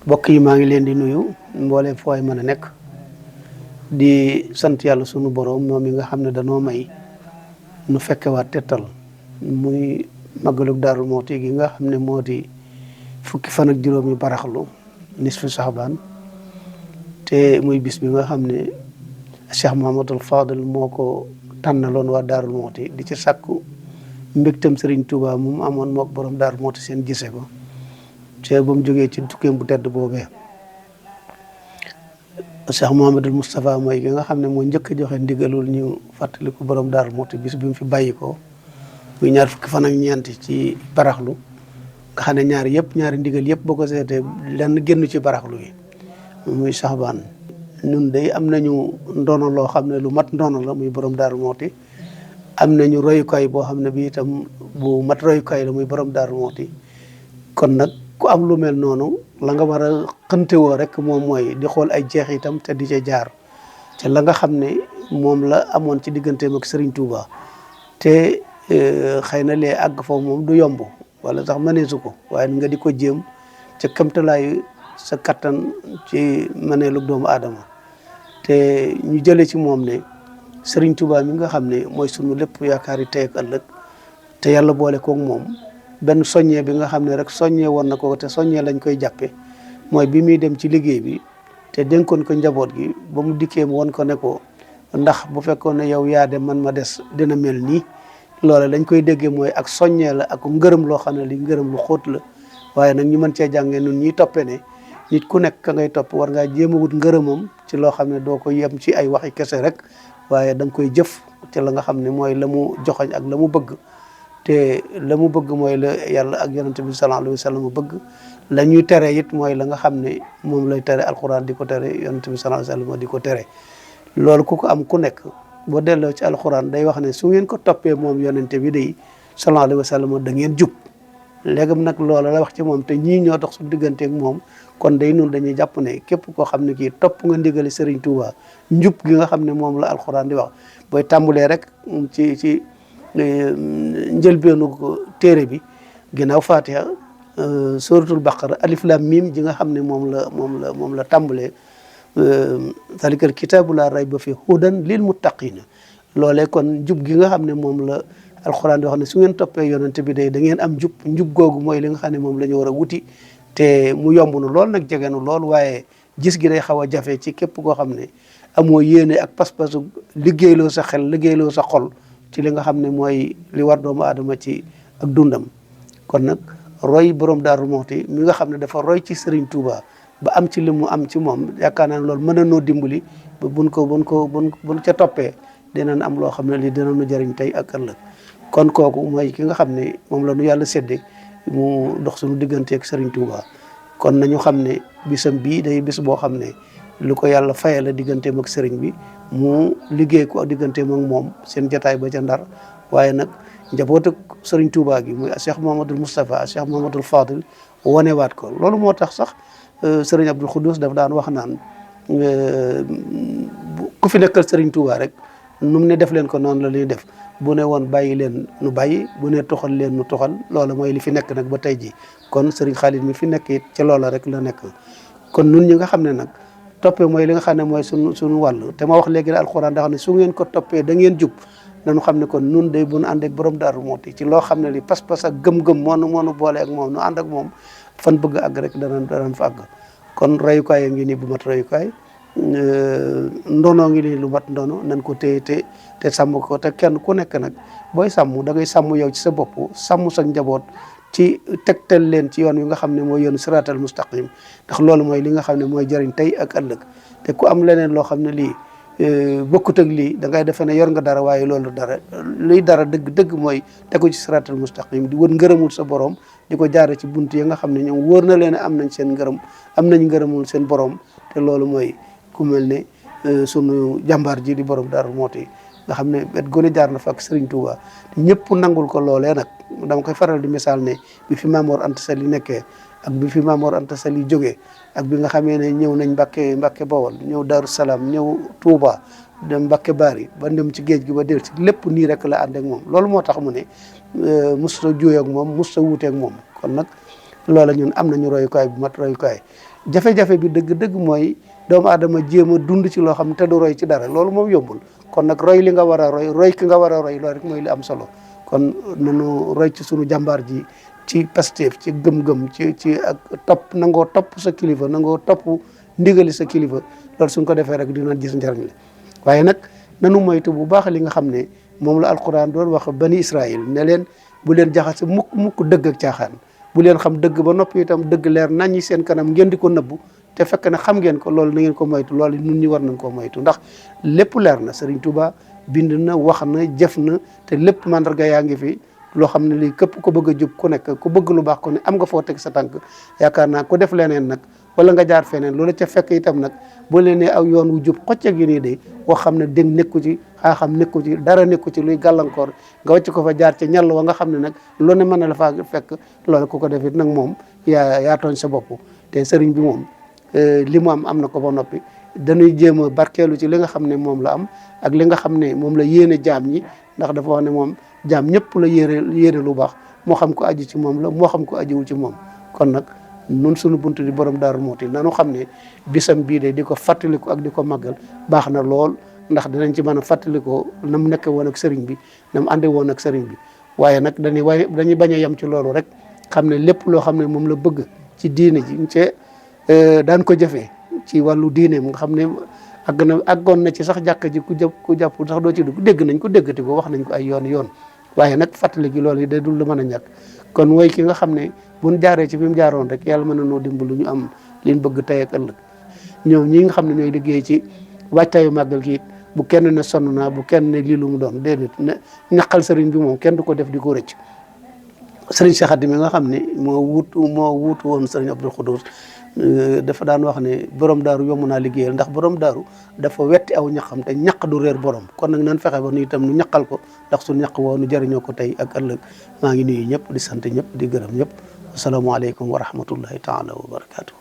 mbokk yi maa ngi leen di nuyu mbooleem fooy mën a nekk di sant yàlla sunu borom moom mi nga xam ne danoo may nu fekkewaat tettal muy màggalug Daaru Muxti gi nga xam ne moo di fukki fan ak juróom yu baraxlu nisfu saxbaan te muy bis bi nga xam ne Cheikh Mouhamadul Fadil moo ko tànnaloon waa Daaru Muxti di ci sàkku mbégtam Serigne Touba moom amoon mook borom Daaru Muxti seen gise ko te ba mu jógee ci tukkeem bu tedd boobee Cheikh Mouhamadul Moustapha mooy ki nga xam ne moo njëkk a joxe ndigalul ñu fàttaliku borom Daaru Muxti bis bi mu fi bàyyi ko muy ñaar fukki fan ak ñeent ci baraxlu nga xam ne ñaari ndigal yëpp boo ko seetee lenn génn ci baraxlu yi muy saxbaan ñun day am nañu ndono loo xam ne lu mat ndono la muy borom Daaru Muxti am nañu royukaay boo xam ne bi itam bu mat royukaay la muy borom Daaru Muxti kon nag ku am lu mel noonu la nga war a xëntewoo rek moom mooy di xool ay jeex itam te di ca jaar te la nga xam ne moom la amoon ci digganteem ak Serigne Touba te xëy na lee àgg foofu moom du yomb wala sax mëneesu ko waaye nga di ko jéem ca kamtalaayu sa kattan ci mëneelu doomu aadama te ñu jële ci moom ne Serigne Touba mi nga xam ne mooy sunu lépp yaakaar yi tey ak ëllëg te yàlla boole koog moom benn soññee bi nga xam ne rek soññee woon na ko te soññee lañ koy jàppe mooy bi muy dem ci liggéey bi te dénkoon ko njaboot gi ba mu dikkee mu won ko ne ko ndax bu fekkoon ne yow yaa dem man ma des dina mel nii loole lañ koy déggee mooy ak soññee la ak ngërëm loo xam ne li ngërëm lu xóot la waaye nag ñu mën cee jàngee nun ñuy toppe ne nit ku nekk ka ngay topp war ngaa jéem a wut ngërëmam ci loo xam ne doo ko yem ci ay waxi kese rek waaye da nga koy jëf ci la nga xam ne mooy la mu joxoñ ak la mu bëgg te la mu bëgg mooy la yàlla ak yonent bi sallallahu alayhi wa sallam bëgg la ñuy tere it mooy la nga xam ne moom lay tere alxuraan di ko tere yonent bi sallallahu alayhi wa sallam di ko tere loolu ku ko am ku nekk boo delloo ci alxuraan day wax ne su ngeen ko toppee moom yonent bi day sallallahu alayhi wa sallam da ngeen jub léegi nag loola la wax ci moom te ñii ñoo dox su digganteeg moom kon day nun dañuy jàpp ne képp koo xam ne kii topp nga ndigali Serigne Touba njub gi nga xam ne moom la alxuraan di wax booy tàmbulee rek ci njëlbeenu téere bi ginnaaw Fatiha suratul baqara alif lam mim ji nga xam ne moom la tàmbalee zalikal kitaabu laa rayba fi hudan lil muttaqina loolee kon njub gi nga xam ne moom la alxuraan di wax ne su ngeen toppee yonente bi day da ngeen am njub googu mooy li nga xam ne moom la ñu war a wuti te mu yomb nu lool nag jege nu lool waaye gis gi day xaw a jafe ci képp koo xam ne amoo yéene ak pas-pasu liggéeyloo sa xel liggéeyloo sa xol ci li nga xam ne mooy li war doomu aadama ci ak dundam kon nag roy borom Daaru Muxti mi nga xam ne dafa roy ci Serigne Touba ba am ci li mu am ci moom yaakaar naa ne loolu mën na noo dimbali ba buñ ca toppee dinañ am loo xam ne lii dina nu jëriñ tey ak ëllëg kon kooku mooy ki nga xam ne moom la nu yàlla sédde mu dox suñu digganteeg Serigne Touba kon nañu xam ne bisam bii day bis boo xam ne lu ko yàlla fayee la digganteem ak Serigne bi mu liggéey ko digganteem ak moom seen jataay ba ca Ndar waaye nag njaboot ak Serigne Touba gi muy Cheikh Mouhamadul Moustapha Cheikh Mouhamadul Fadil wanewaat ko loolu moo tax sax Serigne Abdul Xuddus daf daan wax naan ku fi nekkal Serigne Touba rek nu mu ne def leen ko noonu la ñuy def bu ne woon bàyyi leen nu bàyyi bu ne toxal leen nu toxal loola mooy li fi nekk nag ba tey ji kon Serigne Khalid mi fi nekk it ca loola rek la nekk kon nun ñi nga xam ne nag toppee mooy li nga xam ne mooy suñu wàll te ma wax léegi ne alxuraan da xam ne su ngeen ko toppee da ngeen jub dañu xam ne kon nun day bu nu ànd ak borom Daaru Muxti ci loo xam ne li pas-pas ak gëm-gëm moo nu boole ak moom nu ànd ak moom fan bëgg àgg rek danañ fa àgg kon royukaay a ngi nii bu mat royukaay ndono ngi nii lu mat ndono nañ ko téye te sàmm ko te kenn ku nekk nag booy sàmm da ngay sàmm yow ci sa bopp sàmm sa njaboot ci tegtal leen ci yoon wi nga xam ne mooy yoonu siraatal mustaqim ndax loolu mooy li nga xam ne mooy jëriñ tey ak ëllëg te ku am leneen loo xam ne lii bokkut ak lii da ngay defee ne yor nga dara waaye loolu dara luy dara dëgg mooy tegu ci siraatal mustaqim di wër ngërëmul sa borom di ko jaare ci bunt yi nga xam ne ñoom wóor na leen am nañ seen ngërëm am nañ ngërëmul seen borom te loolu mooy ku mel ne sunu jàmbaar ji di borom Daaru Muxti nga xam ne wet gone jaar na fa ak Serigne Touba ñëpp nangul ko loolee nag dama koy faral di misaal ne bi fi Maam Mor Anta Sali nekkee ak bi fi Maam Mor Anta Sali jógee ak bi nga xamee ne ñëw nañ Mbàkke Bawol ñëw Daaru Salaam ñëw Touba dem Mbàkke Bari ba dem ci géej gi ba del ci lépp nii rek la ànd ak moom loolu moo tax mu ne musta juuyoo ak moom musta wuuteeg moom kon nag loola ñun am nañu royukaay bu mat royukaay jafe-jafe bi dëgg-dëgg mooy doomu aadama jéem a dund ci loo xam ne te du roy ci dara loolu moom yombul kon nag roy li nga war a roy ki nga war a roy loolu rek mooy li am solo kon nanu roy ci sunu jàmbaar ji ci Pastef ci gëm-gëm ci ak topp nangoo topp sa kilifa nangoo topp ndigali sa kilifa loolu suñ ko defee rek dina gis njariñ la waaye nag nanu moytu bu baax li nga xam ne moom la alquran doon wax bani Israël ne leen bu leen jaxase mukk dëgg ak caaxaan bu leen xam dëgg ba noppi itam dëgg leer naññi seen kanam ngeen di ko nëbbu te fekk na xam ngeen ko loolu na ngeen ko moytu loolu ñun ñi war nañ koo moytu ndax lépp leer na Serigne Touba bind na wax na jëf na te lépp mandarga yaa ngi fi loo xam ne lii képp ko bëgg a jub ku nekk ku bëgg lu baax ku ne am nga foo teg sa tànk yaakaar naa ku def leneen nag wala nga jaar feneen loolu ca fekk itam nag boo leen nee aw yoon wu jub xocce gi nii de boo xam ne dégg nekku ci xam nekku ci dara nekku ci luy gàllankoor nga wàcc ko fa jaar ca ñàll wa nga xam ne nag lu ne mën na la faa fekk loolu ku ko def it nag moom yaa tooñ sa bopp te sëriñ bi moom li mu am na ko ba noppi dañuy jéem a barkeelu ci li nga xam ne moom la am ak li nga xam ne moom la yéene jaam ñi ndax dafa wax ne moom jaam ñëpp la yéene lu baax moo xam ko aju ci moom la moo xam ko ajuwul ci moom kon nag nun suñu buntu di borom Daaru Muxti nanu xam ne bisam bii de di ko fàttaliku ak di ko màggal baax na lool ndax dinañ ci mën a fàttalikoo na mu nekke woon ak sëriñ bi na mu ànde woon ak sëriñ bi waaye nag dañuy bañ a yem ci loolu rek xam ne lépp loo xam ne moom la bëgg ci diine ji ce daan ko jëfee ci wàllu diine mu nga xam ne àggoon na ci sax jàkka ji ku jàpp sax doo ci dugg dégg nañ ko déggati ko wax nañ ko ay yoon waaye nag fàttali gi loolu yi day dul lu mën a ñàkk kon mooy ki nga xam ne buñ jaaree ci fi mu jaaroon rek yàlla mën na noo dimbalu ñu am liñ bëgg tey ak ëllëg ñoom ñi nga xam ne ñooy liggéey ci waajtaayu màggal gi it bu kenn ne sonn naa bu kenn ne lii lu mu doon déedéet ne ñaqal sëriñ bi moom kenn du ko def di ko rëcc sëriñ Cheikh Khady mi nga xam ne moo wuutu woon sëriñ Abdou Khoudous dafa daan wax ne borom daaru yomb naa liggéeyal ndax borom daaru dafa wetti aw ñaqam te ñaq du réer borom kon nag nan fexe ba nu itam nu ñaqal ko ndax su ñaq woo nu jëriñoo ko tey ak ëllëg maa ngi nuyu ñëpp di sant ñëpp di gërëm ñëpp asalaamaaleykum wa rahmatullahi taala wa barakaatu.